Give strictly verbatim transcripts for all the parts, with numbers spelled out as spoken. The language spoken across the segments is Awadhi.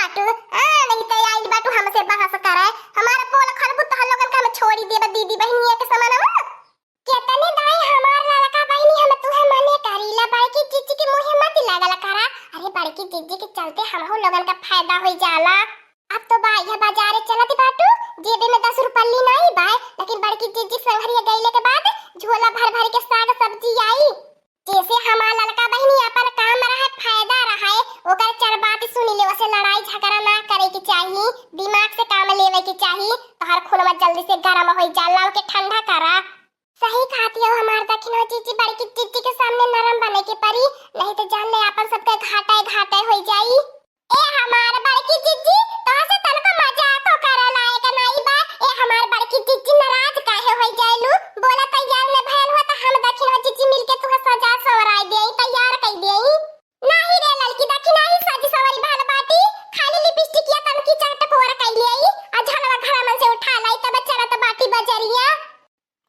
बाटू, आ, नहीं ते आइल बाटू हमसे बहस करे। हमार पोल खोलबू तो हम लोगन का हम छोड़ी देब दीदी बहिनिया के समानवा। केतने दाई हमार लड़का बहिनी हम तुहे मने करीला, बड़की जीजी के मुँहे मत लागल करा। अरे बड़की जीजी के चलते हमहू लोगन का फायदा होई जाला। अब तो बा, यह बाजारे चलत बाटू, जेबे में दस रुपल्ली नाई बाय, लेकिन बड़की जीजी संघरिया गईले के बाद झोला भर भर के साग सब्जी आई। जैसे हमार लड़का बहिनी अपन काम रहे, फायदा रहे, ओकर चार बात सुनी ले, ओसे लड़ाई झगड़ा ना करे के चाही, दिमाग से काम लेवे के चाही। तोहर खूनवा जल्दी से गरम होई जाला, ओके ठंडा करा। सही कहती हो हमार दखिनो जीजी, बड़की जीजी के सामने नरम बने के परी, नहीं तो जान ले अपन सबके घाटे घाटे होई जाई। ए हमार बड़की जीजी, तोहसे तनको मजाको करे लायक नाई बा। ए हमार बड़की जीजी, नाराज काहे होई जाइलू? बोला तैयार न भयल हो त हम दखिनो जीजी मिलके तुहे सजा संवराई देई, तैयार कई देई। नाही रे ललकी, दखिना ही सज संवरी भल बाटी, खाली लिपस्टिकिया तनकी चटकोर कई लेई, आ झलवा घरा मन से उठा लाई, तब चलत बाटी बजरिया।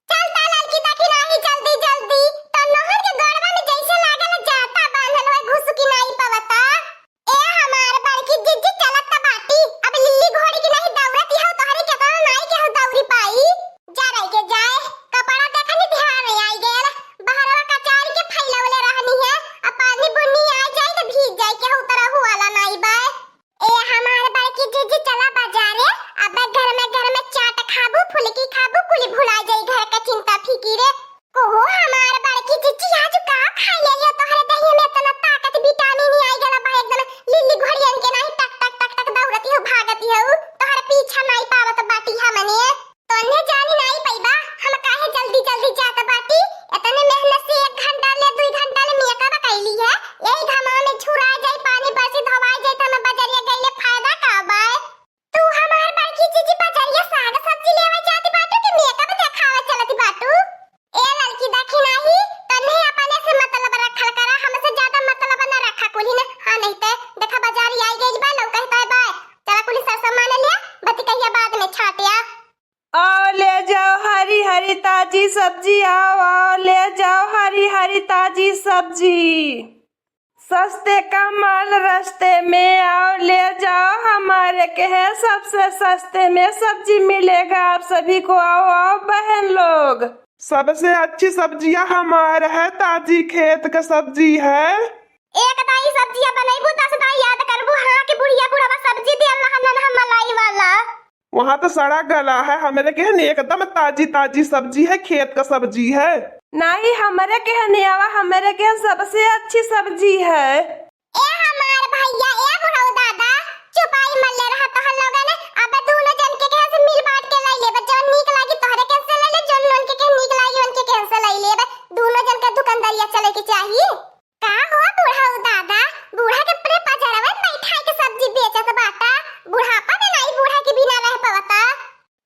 चल ता ललकी दखिना ही जल्दी जल्दी, तो नोहर के गड़वा में जैसे लागल जाता बांधल होए घुसुकी नाई पवता। ए हमार बड़की जीजी चलत त बाटी, अब लिल्ली घोड़ी की नहीं दौड़त हो, तोहरे केतना नाई के हो दौड़ी पाई। जा रही के जाए, कपड़ा देखनी ध्यान में आई गयल, बहरवा कचारी के फैलवले रहनी है, अब पानी बुन्नी आ जाए तो भीग जाए के हो तरह वाला नाई बाय। ए हमार बड़की जीजी चला बाजारे, अबे घर में घर में चाट खाबू, फुलकी खाबू, कुली भुला जाई घर के चिंता फिकिरे। ओहो हमार बड़की जीजी आज का खाई ले लियो, तोहरे दहिया में इतना ताकत विटामिन आई गला बा एकदम लिल्ली घोड़ियन के नाही टक टक टक टक दौड़ती हो भागती हो, तोहरे पीछा नाही पावत बाटी हमने। तोन्हे जानी नाई पइबा, हम काहे जल्दी जल्दी जात बाटी। इतने मेहनत से एक घंटा ले दुई घंटा ले मेकअप कइली है, यही घामवा में झुरा जाई, पानी बरसी धोवाई जाई, त हम बजरिया गइले फायदा का बाय? तू हमार बड़की जीजी बजरिया साग सब्जी लेवे जात बाटू कि मेकअप देखावे चलत बाटू? ए ललकी देखी नाही, तन्हे अपने से मतलब रखल करा, हमसे ज्यादा मतलब न रखा कुली न। हाँ नहीं ते देखा बजारी आई गइल बा, लौकत है बाय। चला कुली सर सामान लिया, बतिकैया बाद में छाटिया। आओ ले जाओ हरी हरी ताजी सब्जी, आओ, आओ ले जाओ हरी हरी ताजी सब्जी। सस्ते का माल रस्ते में, आओ ले जाओ हमारे के है सबसे सस्ते में सब्जी मिलेगा आप सभी को, आओ, आओ बहन लोग। सबसे अच्छी सब्जियां हमारे है, ताजी खेत का सब्जी है। एक दाई सब्जियां बनैबू, दस दाई याद करबू, हाँ कि बुढ़िया बुढ़वा सब्जी दियल रहा नन्हा मलाई वाला। वहाँ तो सड़ा गला है, हमरे केहन एकदम ताजी ताजी सब्जी है, खेत का सब्जी है। नहीं, हमरे केहन आवा, हमरे केहन सबसे अच्छी सब्जी है। ए हमार भैया, ए बुढ़ऊ दादा, चुपाई मल्ले रहा तोहर लोगन। अब दोनों जन के केहन से मिल बांट के लाई लेबे, जौन नीक लागी तोहरे केहन से लाई ले, जौन उनके केहन नीक लागी उनके केहन से लाई लेबे। दोनों जन के दुकानदारिया चले के चाही। का हो बुढ़ऊ दादा, बूढ़ा के अपने पजरवन बैठाई के सब्जी बेचत बाटा, बुढ़ापा में नाई बूढ़ा के बिना रह पवता।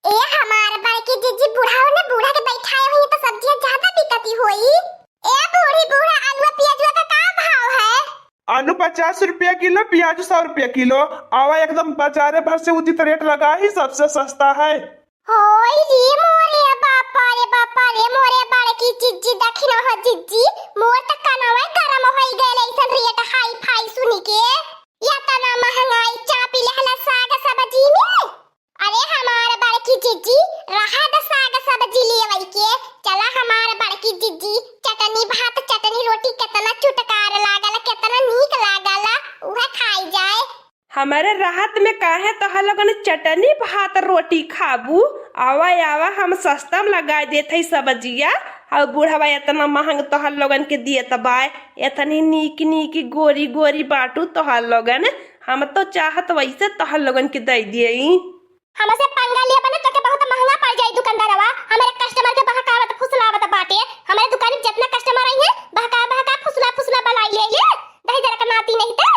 ए हमार बड़की जीजी, बुढ़ऊ ने बूढ़ा के बैठाए हुई तो सब्जियां ज्यादा बिकती होई। ए बूढ़ी बूढ़ा, आलू पियाजुआ का का भाव है? आलू पचास रुपया किलो, पियाजू सौ रुपया किलो। आवा एकदम बाजारे भर से उचित रेट लगा ही, सबसे सस्ता है। होई रे मोरे बापा रे, बापा रे मोरे बड़की जिज्जी, दखिना हो जिज्जी, मोर त कनवा गरम होई गइल ऐसन रेट हाई फाई सुनी के। एतना महंगाई चापी लेहला साग सब्जी में। अरे हमार बड़की जिज्जी, रहा द साग सब्जी लेवई के, चला हमार बड़की जिज्जी, चटनी भात चटनी रोटी केतना चुटकार लागल, केतना नीक लागल, उहे खाई जाए। हमरे रहत में काहे तोहर लोगन चटनी भात रोटी खाबू? आवा, आवा, हम सस्ता में लगाई देत हई सब्जिया। अउ बुढ़वा एतना महंग तोहर लोगन के दियत बाय, एतनी नीक नीक गोरी गोरी बाटू तोहर लोगन। हम तो चाहत वैसे तोहर लोगन के दई दियई। हमसे पंगा लिए बने तोके बहुत महंगा पड़ जाई दुकानदारवा। हमरे कस्टमर के बहकावत फुसलावत बाटे। हमरे दुकान में जितना कस्टमर आई है, बहका बहका फुसला फुसला बलाई ले ले। दही जरा का नाती नहीं ते।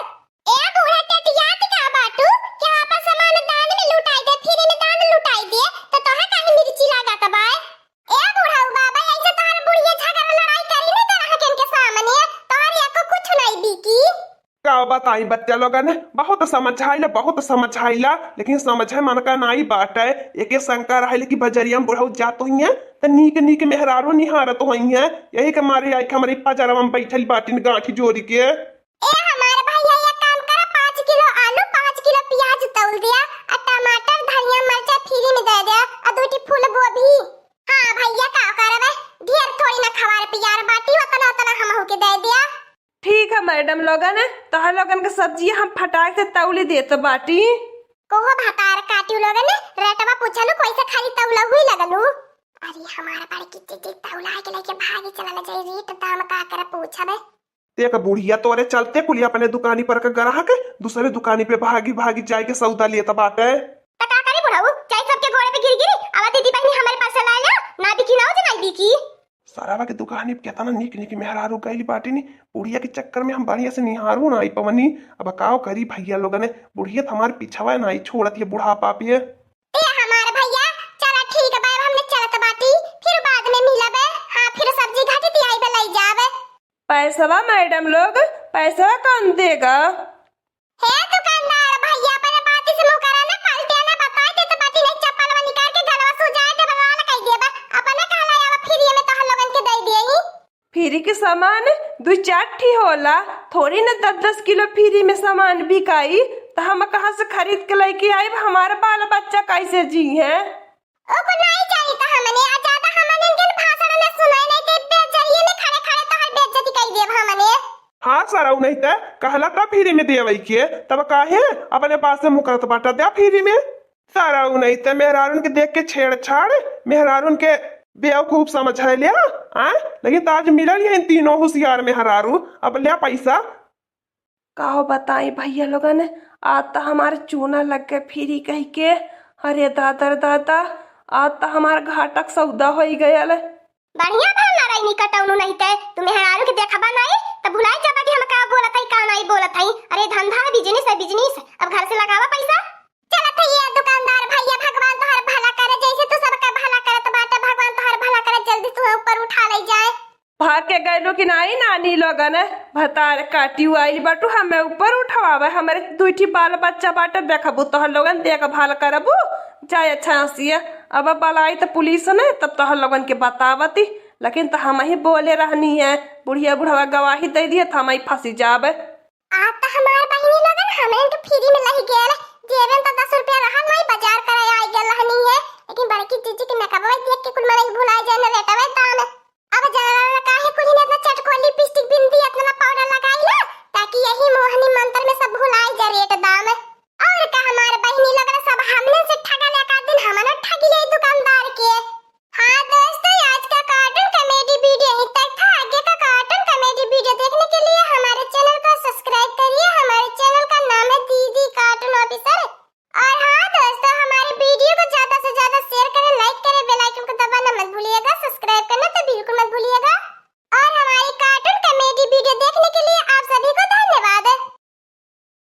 ए बूढ़ा, टेटियात का बाटू? केहू आपन सामान दान में लुटाई दे, फ्री में दान लुटाई दे, त तोहे काहे मिर्ची लागत बा? ए बुढ़ऊ बाबा, ऐसे तोहर बुढ़िया झगड़ा लड़ाई करी न ग्राहकन के सामने, तोहर एको कुछ नहीं बिकी। का बताई बच्चा लोगन, बहुत समझाइला, बहुत समझाइला, लेकिन समझे मन का नाई बाटे। एके शंका रहल कि बजरिया में बुढ़ऊ जात होइहें, त नीक नीक मेहरारू निहारत होइहें, यही के मारे आई के हमरी पजरवा में बैठल बाटिन गांठी जोरी के। ए हमार भैया, एक काम करा, पाँच किलो आलू, पाँच किलो प्याज, मैडम लोगन, तोहर लोगन के सब्जी हम फटाक से तौली देत बाटी। कोहो भतार काटियो लोगन, रेटवा पूछलू, कैसे खाली तौला हुई लगलू। अरे हमार बड़की जीजी तौला के लेके भागी चलल जाई, रेट दाम का करे पूछबे। देख बुढ़िया, तोरे चलते कुलिया अपने दुकानी पर के ग्राहक दूसरे दुकानी पे भागी भागी जाए के सौदा लेत बाटे। त का करी बुढ़ऊ, चाहे सबके गोड़े पे गिर गिरी, आवा दीदी बहनी हमारे पास से ला ला, ना बिकी ना हो जे ना बिकी। सरवा के दुकानी पे केतना निक निक मेहरारू गइल बाटी नी, बुढ़िया के चक्कर में हम बढ़िया से निहारू ना आई पवनी। अब काव करी भैया लोगन, बुढ़िया त हमार पिछवा ना आई छोड़त ये बुढ़ापा पे। ए हमार भैया, चला ठीक बा, अब हमने चलत बाटी, फिर बाद में मिलब। हाँ, फिर सब्जी घाटी दियाई बे लई जाब। पैसवा मैडम लोग, पैसवा कौन देगा? हे दुकानदार भैया, अपने बाती से मुकरा ना, पलटिया ना बताए दे तो बाटी नहीं, चप्पलवा निकाल के गलवा सुजाए दे, लाल कई देबा। अपने कहला आवा फ्री में तोहर लोगन के दे दिए ही। फ्री के सामान दुई चार ठी होला, थोड़ी ना दस दस किलो फ्री में सामान बिकाई, त हम कहाँ से खरीद के लेके आइब? हमारा बाल बच्चा कैसे जी हैं? ओको नाई जानी त हमने, आ ज्यादा हमने इनके भाषण में सुनाई नहीं, ते बेइज्जती में खड़े खड़े तोहर बेइज्जती कई देब हमने। हाँ सरऊ, नहीं त कहला त फ्री में देवई के, तब काहे अपने पास से मुकरत बाटा, द्या फ्री में। सरऊ, नहीं त मेहरारून के देख के छेड़छाड़, मेहरारून के बेवकूफ समझ है लिया, आय? लेकिन त आज मिलल ये इन तीनों होशियार मेहरारू, अब लिया पैसा। काहो बताई भैया लोगन, आज त हमार चूना लग गए फ्री कह के। अरे दादा रे दादा, आज त हमार घाटा क सौदा होई गयल। बढ़िया भला रही कटौनू नहीं ते, तू मेहरारू के देखबा नहीं त भुलाई जाबा कि हम का बोलत हई, का नहीं बोलत हई। अरे धंधा है, बिजनेस है, बिजनेस। अब घर से लगावा पैसा। चलत है ये दुकानदार भैया, भगवान तोहर भला करे, जैसे तू सबका भला करत बाटे, भगवान तोहर भला करे, जल्दी तू ऊपर उठा ले जाए। भाग के गइलू कि नाई नानी लोगन, भतार काटियो आइल बाटू, हमें ऊपर उठवावे, हमरे दुई ठी बाल बच्चा बाटे, देखबू तोहर लोगन देखभाल करबू, जाए अच्छा हंसिया। अब बलाई त पुलिस ने, तब तोहर लोगन के बतावती, लेकिन त हम ही बोले रहनी है, बुढ़िया बुढ़वा गवाही दे दिए, त हम ही फंसी जाबे। आ त हमार बहिनी लोगन, हमें तो फ्री में लही गेल, जेबे में त दस रुपया रहल नहीं, बाजार करे आई गेल रहनी है, लेकिन बड़की जीजी के मेकअपवा देख के कुल मनई भुलाई जाए न रेटवे दाम। अब जाना ना काहे कुली ने इतना चटको लिपस्टिक बिंदी इतना पाउडर लगाई ला, ताकि यही मोहनी मंत्र में सब भुलाई जा रेट दाम। और का हमार बहिनी लोगन, सब हमने से ठगा ले का दिन हमनो ठगी ले दुकानदार के। हाँ दोस्तों, आज का कार्टून कॉमेडी वीडियो यहीं तक था। आगे का कार्टून कॉमेडी वीडियो देखने के लिए हमारे चैनल को सब्सक्राइब करिए। हमारे चैनल का नाम है दीदी कार्टून ऑफिसर।